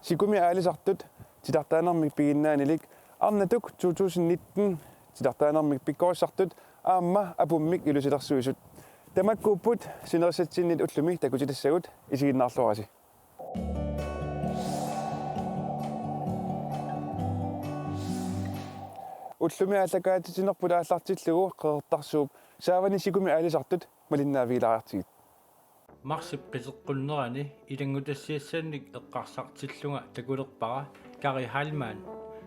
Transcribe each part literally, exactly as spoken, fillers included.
Sikumi aalisartut titartaanermik piginnaanilik Arnatuk to tusind nitten titartaanermik pikkorissartut aamma apummik ilusilersuisut. Tamakkuupput sinerissatsinnit ullumi takutitassagut, isiginnaarluarisi. Ullumi aallakaatitsinerput aallartillugu Qeqertarsuup saavani Sikumi aalisartut malinnaavigilaariartigit. Marsip qiteqqunnerani ilanngutassiassannik eqqarsartillunga takulerpara Kari Heilmann,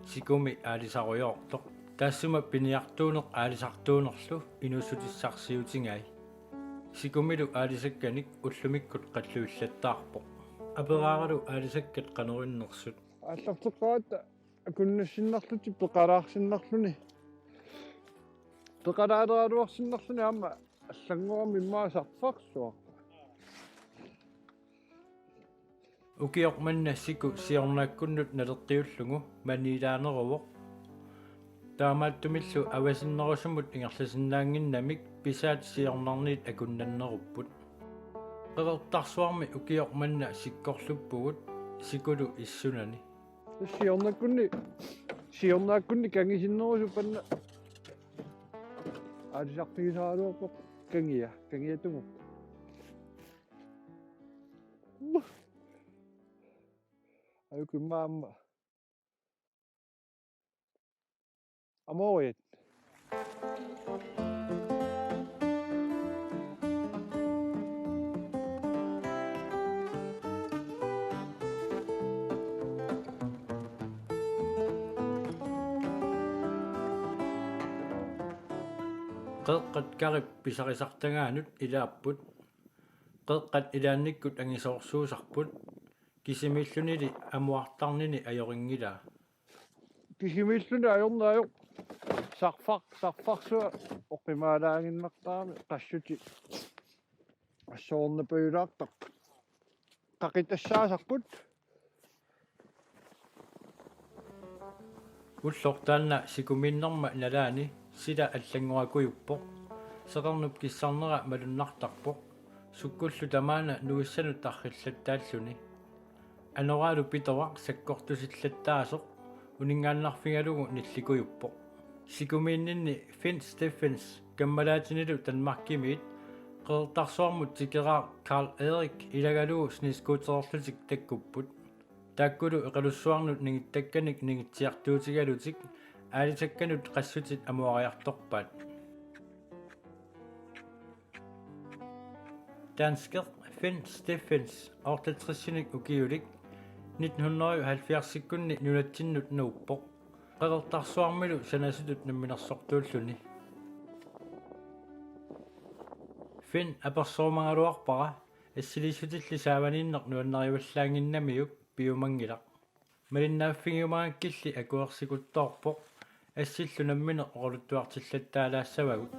Sikumi aalisarujoortoq. Taassuma piniartuuneq aalisartuunerlu inuussutissarsiutigai. Sikumilu aalisakkanik ullumikkut qalluillattaarpoq. Aperaaralu aalisakkat qanoq innersut. Aallarteqqaratta akunnassinnerlutik peqalaarsinnerluni. Peqalaaleraluarsinnerluni aamma allanngorami immaqa sarfarsuaq. Ukioq manna Siku siornaakkunnut naleqqiullugu maniilaaneruvoq. Taamaattumillu avasinnerusumut ingerlasinnaannginnamik pisaat siornarniit akunnannerupput. Qeqertarsuarmi ukioq manna Sikkorluppugut, Sikulu issunani. Siornaakkunni, siornaakkunni kangisinnerusup manna aalisarfigisaraluarpoq kangia, kangiatuguk. Ajuku immaqa aamma. Amorit. Qeqqat Karip pisarisartagaanut ilaapput. Qeqqat ilaannikkut angisoorsuusarput. Kisimiillunili amuartarnini ajorinngilaa. Kisimiilluni ajornaajoq sarfaq-, sarfarsuaq oqimaalaaginnartarami qassutit assornapajulaartarput. Qaqitassaasarput. Ulloq taanna Sikumiinnerma nalaani sila allanngorakujuppoq. Seqernup kissarnera malunnartarpoq. Sukkullu tamaana nuissanut tarrillattaalluni. Anoraalu pitoaq sakkortusillattaasoq uninngaannarfigalugu nillikujuppoq. Sikumiinninni Finn Steffens kammalaatinilu Danmarkimiit Qeqertarsuarmut tikeraaq Karl Erik ilagalugu snescootererlutik takkupput. Taakkulu Eqalussuarnut ningittakkanik ningitsiartuutigalutik aalisakkanut qassutit amuariartorpaat. Dansker Finn Steffens otteogtresinik ukiulik nitten hundrede og halvfjerdsikkunni nunatsinnut nuuppoq. Qeqertarsuarmilu sanasutut namminersortuulluni. Finn apersorumagaluarpara assiliissutilli saavaniinneq nuannarivallaannginnamiuk piumanngilaq. Malinnaaffigiumagakkilli akuersikuttoorpoq, assillu nammineq oqaluttuartillattaalaassavagut.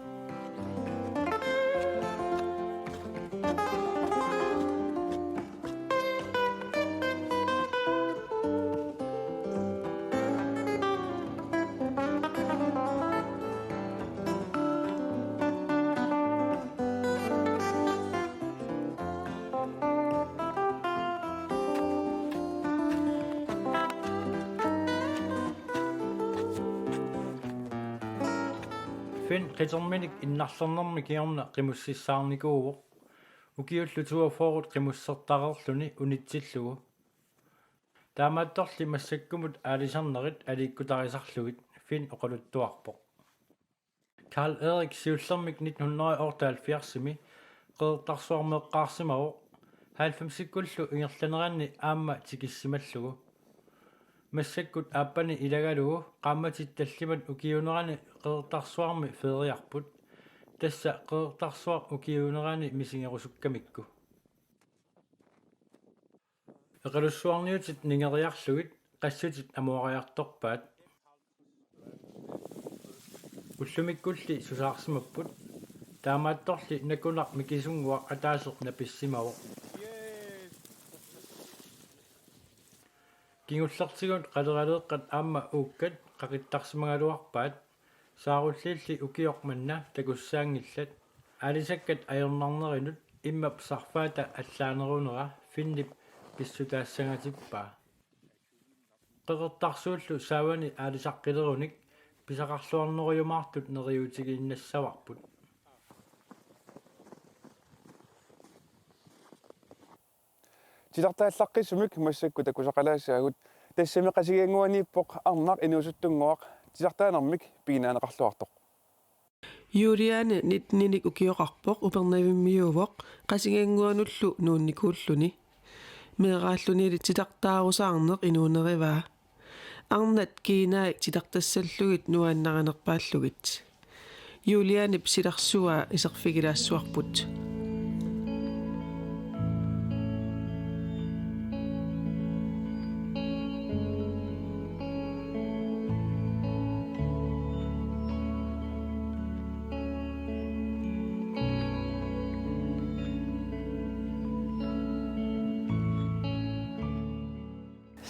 Finn qiterminik innarlernermi kingorna qimussissaarnikuuvoq. Ukiullu toogfyrre qimussertareerluni unitsillugu. Taamaattorli massakkumut aalisarnerit aliikkutarisarlugit, Finn oqaluttuarpoq. Karl Erik siullermik nitten hundrede og otteoghalvfjerdsimi Qeqertarsuarmeeqqaarsimavoq, halvfemsikkullu ingerlaneranni aamma tikissimallugu. Massakkut aappani ilagalugu qaammatit tallimat ukiuunerani Qeqertarsuarmi feeriarput. Tassa Qeqertarsuaq ukiuunerani misigerusukkamikku. Eqalussuarniutit ningeriarlugit qassutit amuariartorpaat. Ullumikkulli susaarsimapput. Taamaattorli nakunaq mikisunnguaq ataaseq napissimavoq. Kingullertigut qaleraleeqqat aamma uukkat qaqittarsimagaluarpaat. Saarulliilli ukioq manna takussaanngillat. Aalisakkat ajornarnerinut immap sarfaata allaanerunera Finnip pissutaassangatippaa. Qeqertarsuullu saavani aalisaqqilerunik pisaqarluarnerujumaartut neriuutigiinnassavarput. Titartaallaqqissumik massakkut takusaqalaassaagut, tassami Qasigiannguaniippoq arnaq inuusuttunnguaq titartaanermik piginnaaneqarluartoq. Juliane nittenik ukioqarpoq, Upernavimmiuuvoq, Qasigiannguanullu nuunnikuulluni. Meeraallunilu titartaarusaarneq inuunerivaa. Arnat kiinaai titartassallugit nuannarinerpaallugit. Julianep silarsuaa iserfigilaassuarput.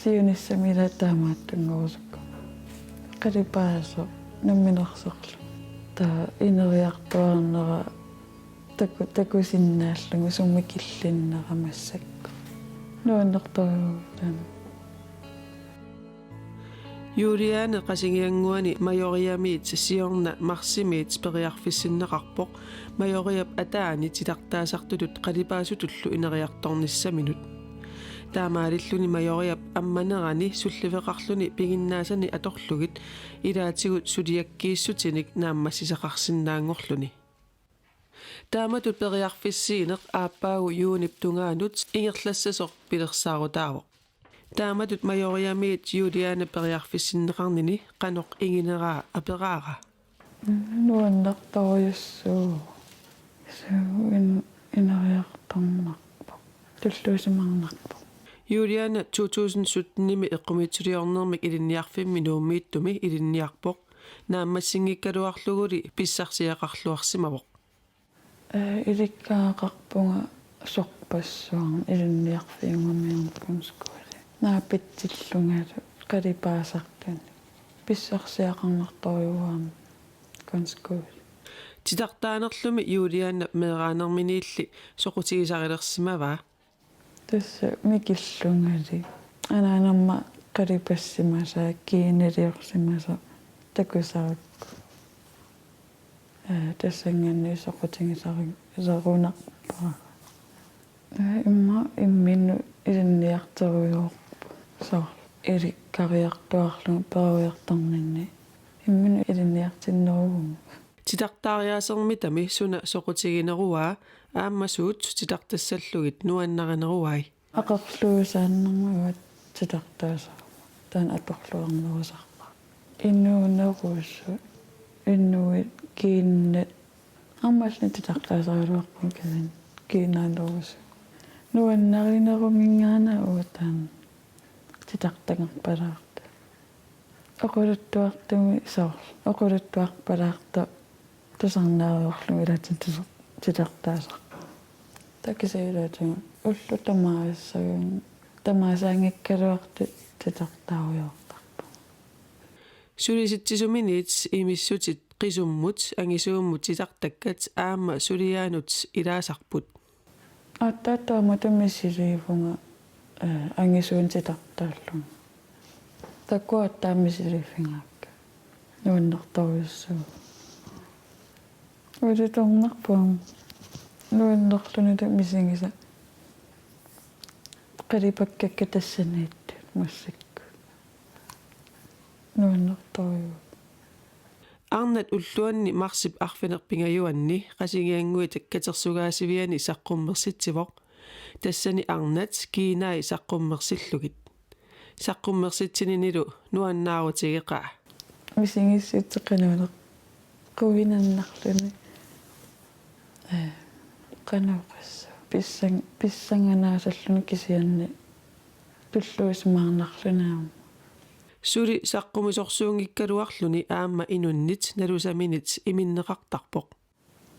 Siunissami ila taamaattunngorusukkama. Qalipaasoq namminersorlu. Taava ineriartuaarnera taku-, takusinnaallunga sumi killinnera massakkut. Nuannertorujuuvoq taanna. Juliane Qasigiannguani Majoriamiit siorna marsimiit periarfissinneqarpoq Majoriap ataani titartaasartutut qalipaasutullu ineriartornissaminut. Taamaalilluni Majoriap ammanerani sulliveqarluni piginnaasani atorlugit ilaatigut suliakkiissutinik naammassisaqarsinnaanngorluni. Taamatut periarfissiineq aappaagu juunip tungaanut ingerlassasoq pilersaarutaavoq. Taamatut Majoriamiit Juliane periarfissinneqarnini qanoq ingineraa aperaara. Nuannertorujussuuvoq. Suu in-, ineriartornarpoq. Tulluusimaarnarpoq. Juliane to tusind syttenimi eqqumiitsuliornermik ilinniarfimmi Nuummiittumi ilinniarpoq. Naammassinngikkaluarluguli pissarsiaqarluarsimavoq. Ee, ilikkagaqarpunga sorpassuarnik ilinniarfiugamiuk grundskole. Naapitsillungalu qalipaasartunik. Pissarsiaqarnartorujuugami grundskole. Titartaanerlumi Julianep meeraanerminiilli soqutigisarilersimavaa. Tassa mikillungali. Anaanama qalipassimasaa, kiinaliorsimasaa takusarukku. Ee, tassanngaanniit soqutigisari-, -sarunarpara. Ee, immaqa imminut ilinniartorujoorpunga. Soorlu ilikkariartuaarlunga peroriartorninni. Imminut ilinniartinneruguma. Titartaariaasermitami suna soqutigineruaa aamma suut titartassallugit nuannarineruai. Aqerluusaannarmik uanga titartaasaarama. Taanna atorluarnerusarpara. Inuunerusut, inuit, kiinnat. Aammalu titartaasaraluarpunga kisianni kiinaanerusut. Nuannarinerumingaanniit uanga taanna titartagarpalaartoq. Oqaluttuartumik soorlu. Oqaluttuarpalaartoq tusarnaariarlunga ilaatigut tus-, titartaasarpara. Taava kisianni ilaatigut ullut tamaasa-, tamaasaanngikkaluartut titartaarujoortarpunga. Sulisitsisuminiit imissutit qisummut angisuumut titartakkat aamma suliaanut ilaasarput. Aatsaat taamatut misiliivunga, ee, angisuunik titartaallunga. Takuat taama misiliiffigaakka. Nuannertorujussuuvoq. Ulitornarpoq. Nuannerluni taava misigisaq. Qalipakkakka tassaniittut massakkut. Nuannertorujuuvoq. Arnat ulluanni marsip arfineq-pingajuanni Qasigiannguit Katersugaasiviani saqqummersitsivoq. Tassani arnat kiinaai saqqummersillugit. Saqqummersitsininilu nuannaarutigeqaa. Misigissutsit qanoq quinannarluni. Ee, qanoq oqassaaq. Pissang-, pissanganaasarluni kisianni tulluusimaarnarluni aamma. Suli saqqumisorsuunngikkaluarluni aamma inunnit nalusaminit iminneqartarpoq.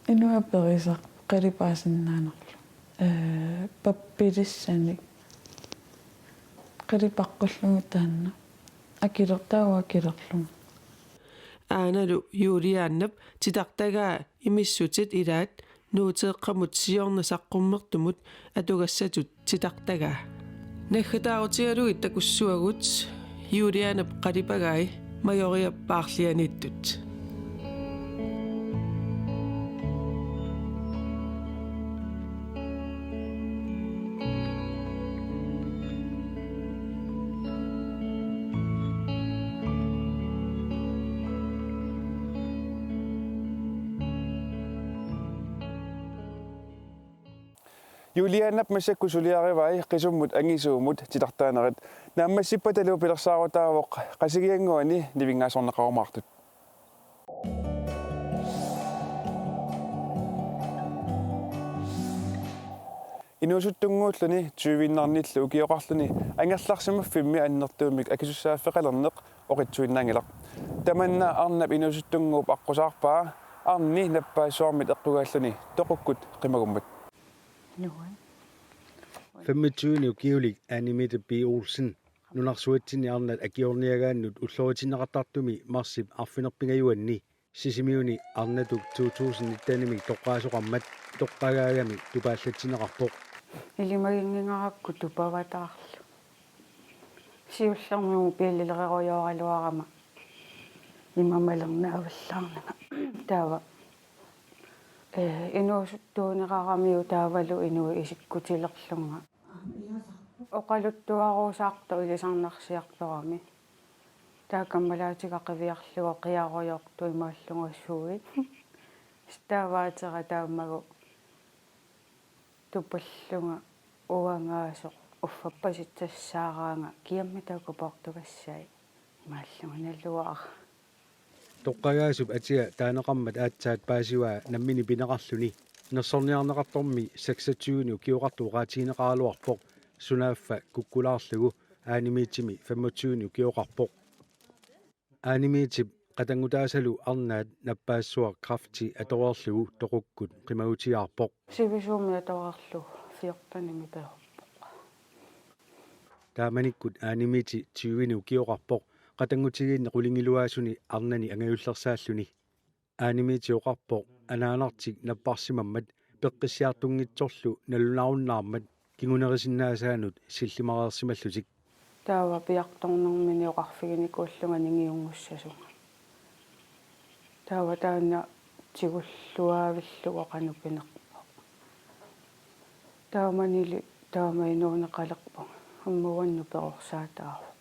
Inuit aperisarput qalipaasinnaanerlugit. Ee, pappilissanik. Qalipaqqullugu taanna. Akiler-, taava akilerlugu. Aanalu Julianep titartagaa imissutit ilaat Nuuteeqqamut siorna saqqummertumut atugassatut titartagaa. Naggataarutigalugit takussuagut Julianep qalipagai Majoriap paarlianiittut. Julianap massakkut suliarivai qisummut angisuumut titartaanerit. Naammassippatalu pilersaarutaavoq Qasigiannguani nivinngaasorneqarumaartut. Inuusuttunnguulluni tyviinnarnillu ukioqarluni angerlarsimaffimmi annertuumik akisussaaffeqalerneq oqitsuinnaanngilaq. Tamanna arnap inuusuttunnguup aqqusaarpaa arni nappaassuarmit eqqugaalluni toqukkut qimagummat. Femogtyve ukiulik Anne Mette B. Olsen nunarsuatsinni arnat akiorniagaannut ulloritinneqartartumi marsip arfineq-pingajuanni Sisimiuni arnatuk to tusind nittenimi toqqaasoqarmat toqqagaagami tupaallatsinneqarpoq. Ilimaginngingarakku tupavataarlu. Siullermik mobiililererujoraluarama imammalernaavallaarnanga. Taava, ee, inuusuttuuneraramiuk taavalu inuit isikkutilerlunga. Oqaluttuaruusaartoq ilisarnarsiartorami. Taava kammalaatiga qiviarlugu qiarujoortoq imaallugu assuui. Taava atera taamagu tupallunga uangaasoq uffappasitsassaaraanga kiammi takupoortugassai. Imaallugu naluara. Toqqagaasup atia taaneqarmat aatsaat paasivaa nammineq pineqarluni. Nersorniarneqartormi seksogtyve ukioqartoq oqaatigineqaraluarpoq sunaaffa kukkulaarlugu Anne Mettemi femogtyve ukioqarpoq. Anne Mettep qatanngutaasalu arnaat nappaassuaq kræfti atoreerlugu toqukkut qimagutigaarpoq. Sivisuumik atoreerlugu fjortenimi peeruppoq. Taamanikkut Anne Mette tyve ukioqarpoq qatanngutigiinni qulingiluaasuni arnani angajullersaalluni. Anne Mette oqarpoq anaanartik napparsimammat peqqissiartunngitsorlu nalunarunnaarmat kingunerisinnaasaanut sillimareersimallutik. Taava piartornermini oqarfiginikuullunga ningiunngussasunga. Taava taanna tigulluaavillugu qanoq pinerpoq. Taamanili taama inuuneqalerpunga. Aamma uannut perorsaataavoq.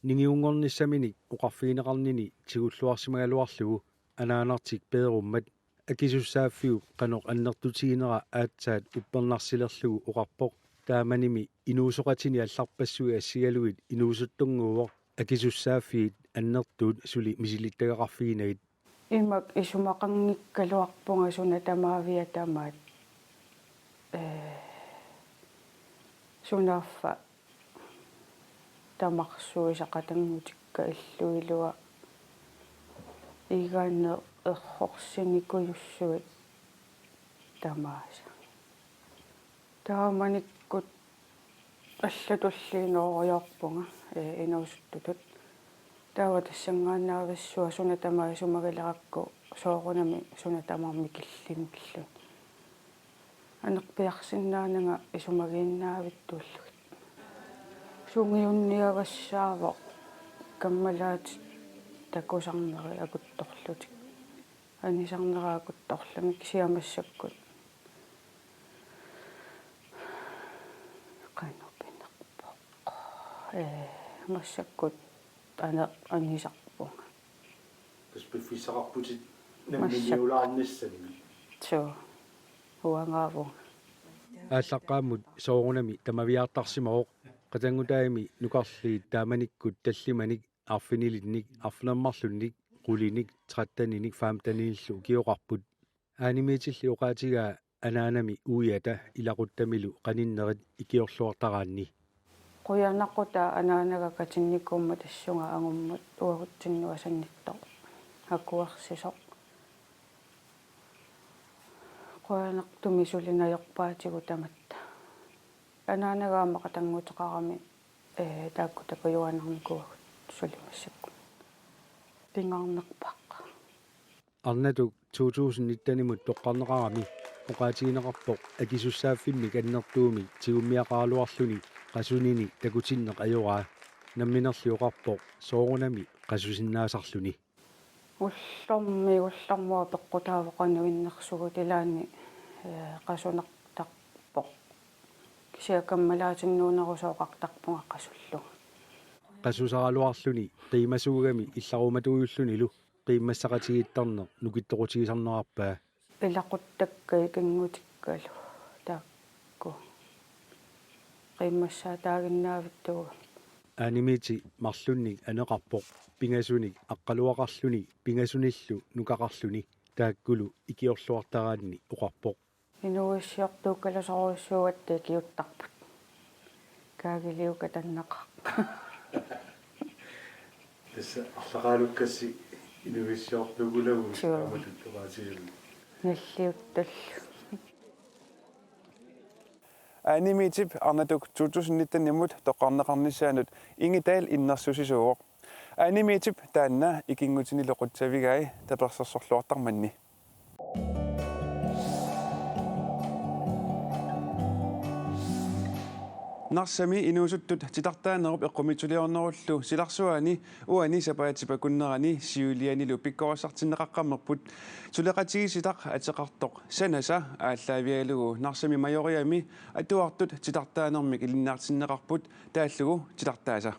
Ningiunngornissaminik oqarfigineqarnini tigulluarsimagaluarlugu anaanartik peerummat akisussaaffiup qanoq annertutiginera aatsaat uppernarsilerlugu oqarpoq. Taamanimi inuusoqatini allarpassuit assigalugit inuusuttunnguuvoq akisussaaffiit annertuut suli misilittagaqarfiginagit. Imak isumaqanngikkaluarpunga suna tamaavia tamaat. Ee, sunaaffa tamarsuisa qatanngutikka illup ilua igaanneq errorsinikujussuit tamaasa. Taamanikkut allatulliinnarujorpunga, ee, inuusuttutut. Taava tassanngaannaavissuaq suna tamaat isumagilerakku soorunami suna tamarmi killimmilluni. Anerpiarsinnaananga isumagiinnaavittuullugit. Sungiunniagassaavoq kammalaatit takusarnerit akuttorlutik. Anisarnerit akuttorlugit siamassakkut. Qanoq pinerpoq. Ee, massakkut ane-, anisarpunga. Tassa piffissaqarputit namminiulaarnissanni. Suu. Uangaavunga. Aallaqqaammut soorunami tamaviaartarsimavoq. Qatanngutaami nukarliit taamanikkut tallimanik, arfinilinnik, arfineq-marlunnik, qulinik, tretteninik, femteninillu ukioqarput. Anne Mettelli oqaatigaa anaanami uiata ilaquttamilu qaninnerit ikiorluartaraanni. Qujanaqutaq anaanaga katinnikuummat tassunga angummat uagutsinnut asannittoq akuersisoq. Qujanartumik suli najorpaatigut tamatta. Anaanaga aamma qatannguteqarami, ee, taakku takujuaannarnikuuagut suli massakkut. Pingaarnerpaaq. Arnatuk to tusind nittenimut toqqarneqarami oqaatigineqarpoq akisussaaffimmik annertuumik tigummiaqaraluarluni qasunini takutinneq ajoraa. namminerli oqarpoq soorunami qasusinnaasarluni. Ullormi, ullormut peqqutaavoq qanoq innersugut, ilaanni, ee, qasunartarpoq. Kisianni kammalaatinnuunerusooqartarpunga qasullunga. Qasusaraluarluni qiimasuugami illarumatuujullunilu qiimmassaqatigiittarneq nukittoqutigisarnerarpaa. Ilaquttakka ikinngutikkalu taakku qiimmassaataaginnaavittuugami. Animiitsi marlunnik aneqarpoq, pingasunik aqqaluaqarluni, pingasunillu nukaqarluni, taakkulu ikiorluartaraanni oqarpoq. Inuuissiortuukkalusorujussuugatta ikiuttarput. Kaagiliuka tannaqaaq. Tassa arlaqaalukkassi inuuissiortuugulagu. Suu. Taamatut oqaatigalugu. Nalliuttallu. Animiitsip arnatuk to tusind nitten-imut toqqarneqarnissaanut Inge Dahl innersuussisuuvoq. Animiitsip taanna ikinngutinilu qutsavigai tapersersorluartarmanni. Narsami inuusuttut titartaanerup eqqumiitsuliornerullu silarsuaani uani sapaatip akunnerani siulianilu pikkorissartinneqaqqammerput suleqatigiissitaq ateqartoq Sanasa aallaavigalugu Narsami Majoriami atuartut titartaanermik ilinniartinneqarput taallugu Titartaasa.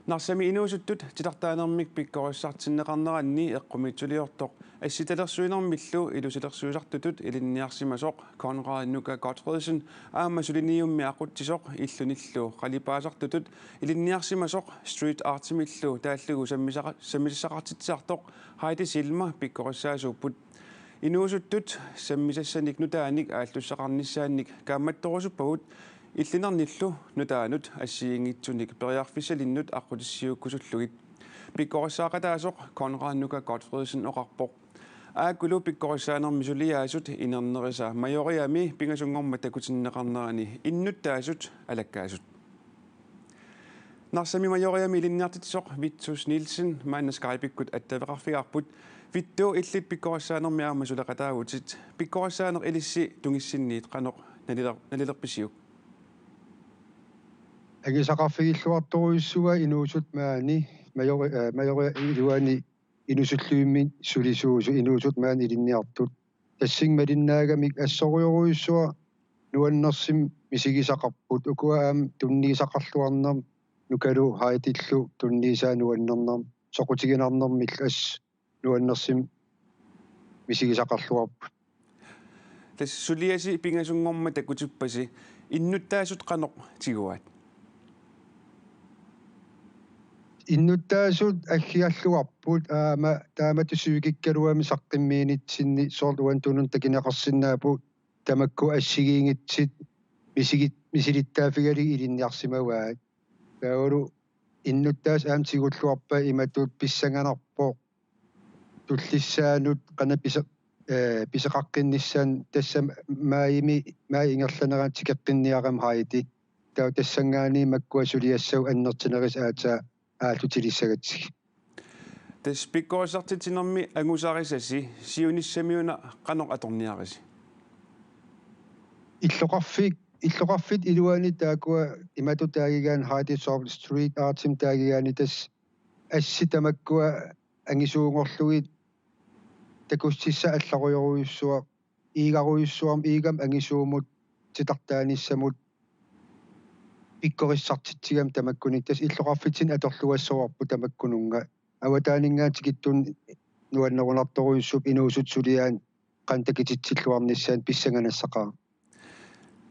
Narsami inuusuttut titartaanermik pikkorissartinneqarneranni eqqumiitsuliortoq assitalersuinermillu ilusilersuisartutut ilinniarsimasoq Konrad Nuka Gotfredsen aamma suliniummi aqutsisoq illunillu qalipaasartutut ilinniarsimasoq street artimillu taallugu sammisaqa-, sammisassaqartitsisartoq Heidi Silma pikkorissaasuupput. Inuusuttut sammisassanik nutaanik aallussaqarnissaannik kaammattorusuppagut illinernillu nutaanut assigiinngitsunik periarfissalinnut aqqutissiuukkusullugit. Pikkorissaaqataasoq Konrad Nuka Gotfredsen oqarpoq. Aakkulu pikkorissaanermi suliaasut inernerisa Majoriami pingasunngormat takutinneqarnerani innuttaasut alakkaasut. Narsami Majoriami ilinniartitsisoq Vittus Nielsen maanna Skype-ikkut attaveqarfigaarput. Vittus, illit pikkorissaanermi aamma suleqataavutit. Pikkorissaaneq ilissi tungissinniit qanoq naliler-, nalilerpisiuk? Angisaqarfigilluartorujussuuara inuusuttut maani Majori-, eh, Majoriap iluani inuusuttut sulisuusut inuusuttut maani ilinniartut. Tassani malinnaagamik assorujorujussuaq nuannersumik misigisaqarput. Ukua aamma tunniussaqarluarneq Nukalu Heidillu tunniussaa nuannerneq soqutiginarnermillu assut nuannersumik misigisaqarluarput. Tassa suliasi pingasunngormat takutippasi, innuttaasut qanoq tiguaat? Innuttaasut aggiarluarput aamma taamatut sivikikkaluami saqqummiunitsinni soorlu uani tununni takuneqarsinnaapput tamakku assigiinngitsut misigi-, misilittaaffigalugit ilinniarsimavaat. Taavalu innuttaasut aamma tigulluarpaat imatut pissanganarpoq tullissaanut qanoq pise-, eh, pisoqaqqinnissaanut tassa maajimi, maajip ingerlanerani tikeqqinniarami Heidi. Taava tassanngaanniit makkua suliassavut annertunerusut aatsaat aallutilissagatsigu. Tassa pikkorissartitsinermi angusarisasi siunissamiuna qanoq atorniarisi? Illoqarfik, illoqarfiup iluani taakkua imatut taagigaanni Heidi Soft Street Artimik taagigaanni tassa assit tamakkua angisuunngorlugit takussutissaq allarujorujussuaq iigarujussuarmik iigami angisuumut titartaanissamut pikkorissartitsigamik tamakkuninnga tassa illoqarfitsinni atorluassavarput tamakkununnga. Avataaninngaanniit tikittunik nuannerunartorujussuupput inuusuttut suliaanni qanoq takutitsilluarnissaannik pissanganassaqaaq.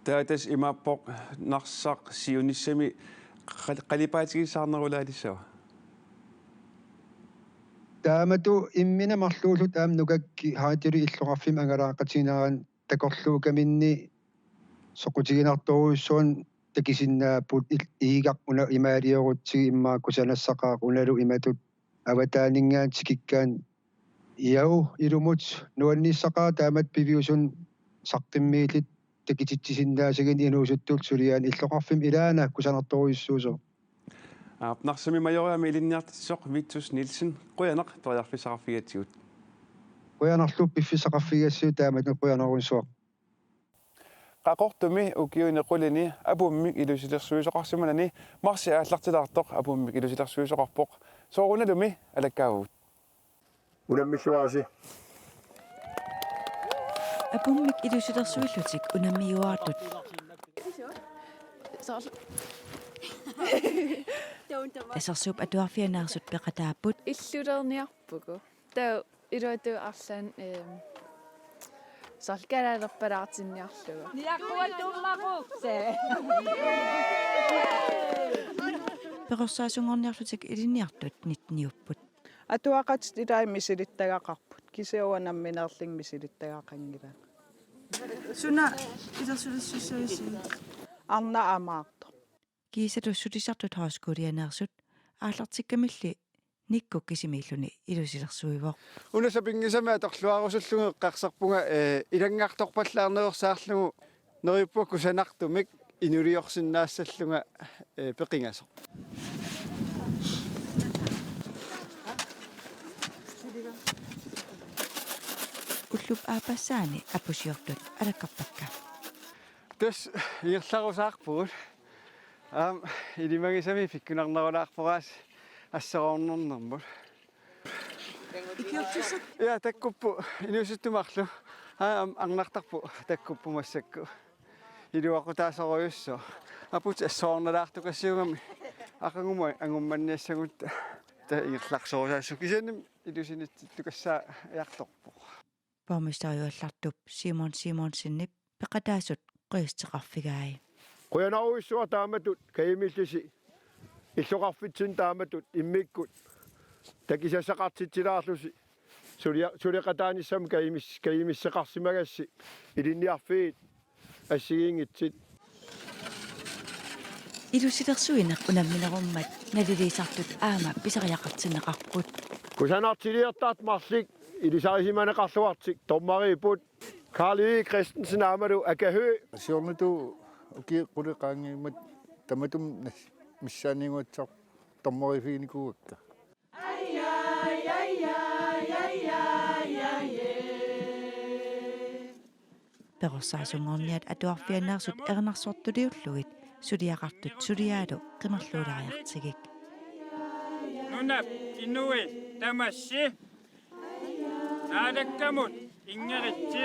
Taava tassa imaappoq Narsaq siunissami qal-, qalipaatigissaarnerulaarissava? Taamatut imminut marluulluta aamma Nukakku Heidilu illoqarfimmi angalaaqatiginerani takorluukkaminni soqutiginartorujussuarnik takusinnaapput il-, iigaq una imaaliorutsigu immaqa kusanassaqaaq unalu imatut avataaninngaanniit tikikkaanni iau ilumut nuannissaqaaq taamatut piviusunut saqqummiilluta takutitsisinnaasaguni inuusuttullu suliaanni illoqarfimmi ilaana kusanartorujussuusoq. Aap, Narsami Majoriami ilinniartitsisoq Vittus Nielsen, qujanaq periarfissaqarfigigatsigut. Qujanarlu piffissaqarfigigatsigu taamatut qujanarujussuaq. Qaqortumi ukiuni qulini apummik ilusilersuisoqarsimanani marsip aallartilaartoq apummik ilusilersuisoqarpoq. Soorunalumi alakkaavugut. Unammissuarsi. Apummik ilusilersuillutik unammiuaartut. Assersuup Atuarfianaarsut peqataapput. Illulerniarpugut. Taava iluatut arlaannik, ehm, soorlu kalaalerpalaartinniarlugu. Niaqquatummaquusse. Perorsaasunngorniarlutik ilinniartut nitteniupput. Atuaqatit ilaat misilittagaqarput. Kisianni uanga nammineerlunga misilittagaqanngilanga. Suna isersutissussavisi? Arnaq Amaartoq. Kiisalu sulisartut højskoleanaarsut aallartikkamilli Nikku kisimiilluni ilusilersuivoq. Una sapinngisamik atorluarusullugu eqqarsarpunga, eh, ilanngartorpallaarniarsaarlugu neriuppunga kusanartumik inuliorsinnaassallunga, eh, peqingasoq. Ullup aappassaani apusiortut alakkarpakka. Tassa ingerlarusaarpugut. Aamma ilimagisamik pikkunarnerulaarpoq assoroornernermut. Ikiortissat. Ja, takkuppoq inuusuttumarlu. Aamma arnartarpoq takkuppoq massakkut. Iluaqutaasorujussuaq. Aputit assoroornalaartukasiugami aqagumut angummanniassagutta. Taava ingerlarusaarsuuvoq kisianni ilusinitsillukassaajartorpoq. Borgmesteriuallartup Simon Simonsenip peqataasut qujassutissaqarfigai. Qujanarujussuaq taamatut kajumillusi illoqarfitsinni taamatut immikkut takusassaqartitsilaarlusi sulia-, suleqataanissamut kajumis-, kajumissaqarsimagassi ilinniarfiit assigiinngitsut. Ilusilersuineq unamminerummat naliliisartut aamma pisariaqartinneqarput. Kusanartiliortartut marluk ilisarisimaneqarluartut dommeriupput Karl Egede Christensen aammalu Aka Høegh. Siornatigut ukiut qulit qaangiummata tamatuma nas-, missaaniunnguatsiartoq dommeriuffiginikuuakka. Perorsaasunngorniat atuarfianaarsut erinarsortuliullugit suliaqartut suliaalu qimerluulaariartigik. Nunap inui tamassi. Naalakkamut inngeritsi.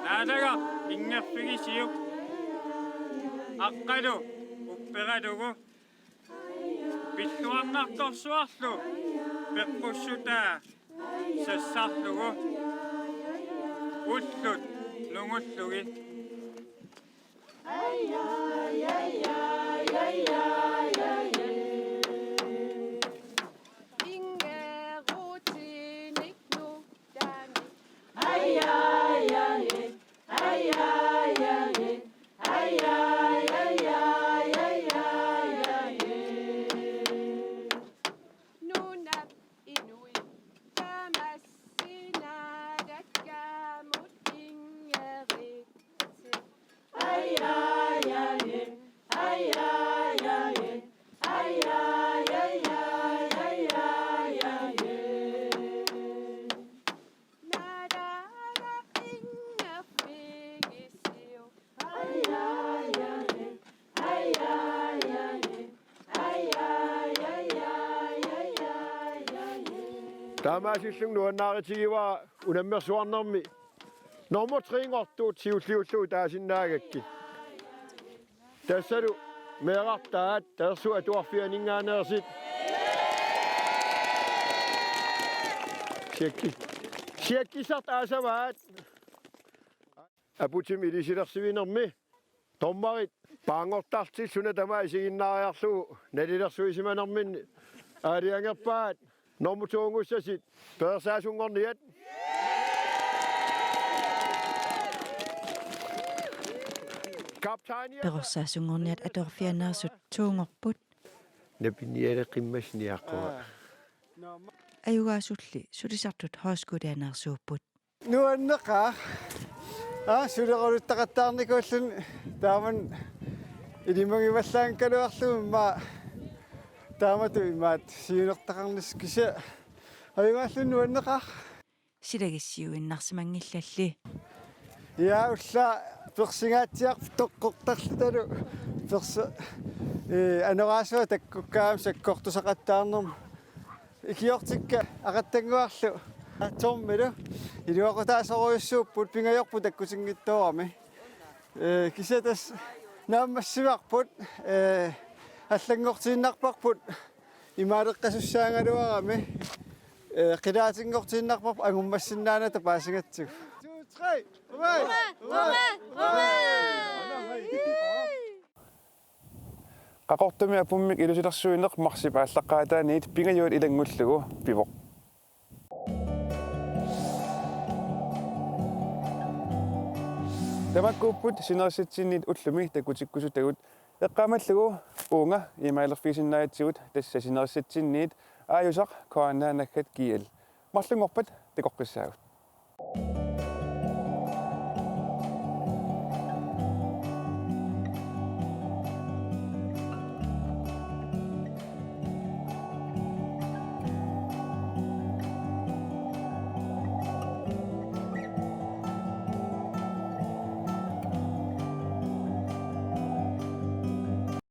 Naalagaq inngerfigisiuk. Aqqalu upperalugu. Pilluarnartorsuarlu peqqussutaa sassarlugu ullut nungullugit. Nunap inui tamassi naalakkamut inngeritsi. Naalagaq inngerfigisiuk. Taamaasillunga nuannaarutigivara unammersuarnermi nummer tre-nngortut siulliullugu taasinnaagakkit. Tassalu meerartaat Tasersuup Atuarfianinngaanneersut. Siakki-, siakkissartut aasavaat. Aputimik ilusilersuinermi dommerit paarngortartut suna tamaat isiginnaariarlugu nalilersuisimanerminni aalajangerpaat nummer to-nngussasut Perorsaasunngorniat. Kaptajniat. Perorsaasunngorniat atuarfianaarsut to-nngorput. Napinialeqimmas niaqua. Ajugaasulli sulisartut højskoleanaarsaapput. Nuanneqaaq. Aa, sulerulittaqattaarnikuulluni taamani ilimagivallaanngikkaluarlugu immaqa taamatut imaattoq siunertaqarnissaq kisianni ajugaalluni nuanneqaaq. Silagissiuinnarsimanngillalli. Ja, ullaaq Persingatsiaq toqqortarlutalu persi-, ee, anoraasoq takkukkaangama sakkortusaqattaarnermut. Ikiortikka Aqattannguarlu Aatsormilu iluaqutaasorujussuupput, pingajorput takkutinngitsoorami. Ee, kisianni tassa naammassivarput, ee, allanngortiinnarparput imaaleqqasussaagaluarami, ee, qilaatinngortiinnarparput angummassinnaanata paasigatsigu. Two, three, away! Qaqortumi apummik ilusilersuineq marsip aallaqqaataaniit pingajuat ilanngullugu pivoq. Tamakkuupput sinerissatsinniit ullumi takkutikkusutagut, eqqaamallugu uunga imaalerfigisinnaagatsigut, tassa sinerissatsinniit aajusaq K N R naggat G L. Marlunngorpat takoqqissaagut.